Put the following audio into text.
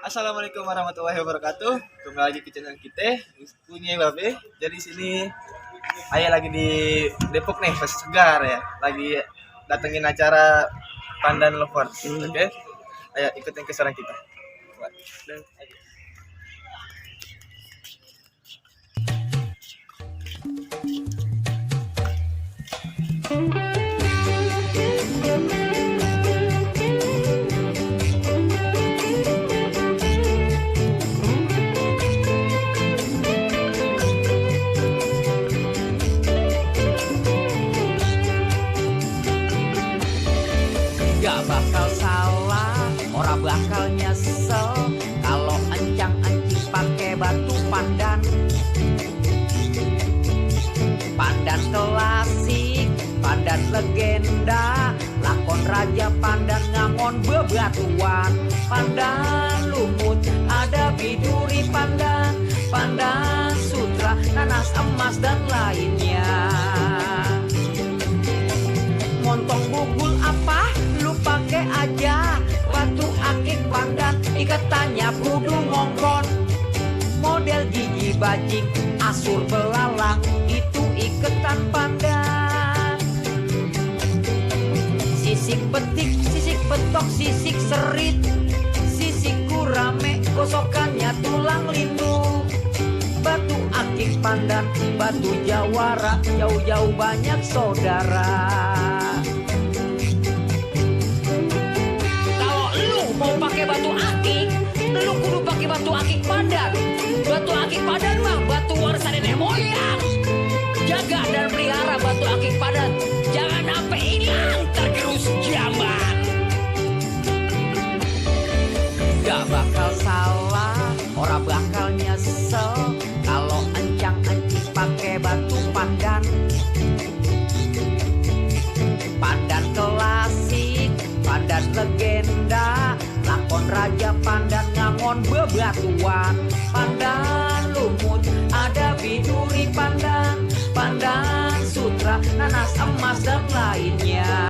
Assalamualaikum warahmatullahi wabarakatuh. Kembali lagi ke channel kita punya Babe. Jadi sini Ayah lagi di Depok nih, masih segar ya. Lagi datengin acara Pandan Lovers. Oke. Ayo ikutin keseruan kita. Dan ayo. Gak bakal salah, orang bakal nyesel kalau encang-encing pakai batu pandan. Pandan klasik, pandan legenda, lakon raja pandan ngangon bebatuan. Pandan lumut, ada biduri pandan, pandan sutra, nanas emas dan lainnya. Montong bugul apa? Lu pakai aja batu akik pandan, ikatannya kudu ngongkon. Model gigi bajing, asur belalang, itu iketan pandan. Sisik petik, sisik petok, sisik serit, sisik gurame, gosokannya tulang lindu. Batu akik pandan, batu jawara, jauh-jauh banyak saudara. Mau pakai batu akik, lu kudu pakai batu akik pandan. Batu akik pandan mah batu warisan nenek moyang. Jaga dan pelihara batu akik pandan, jangan sampai hilang tergerus zaman. Gak bakal salah, orang bakal nyesel kalau encang-encing pakai batu pandan. Pandan klasik, pandan legenda, lakon raja pandan ngangon bebatuan. Pandan lumut, ada biduri pandan, pandan sutra, nanas emas dan lainnya.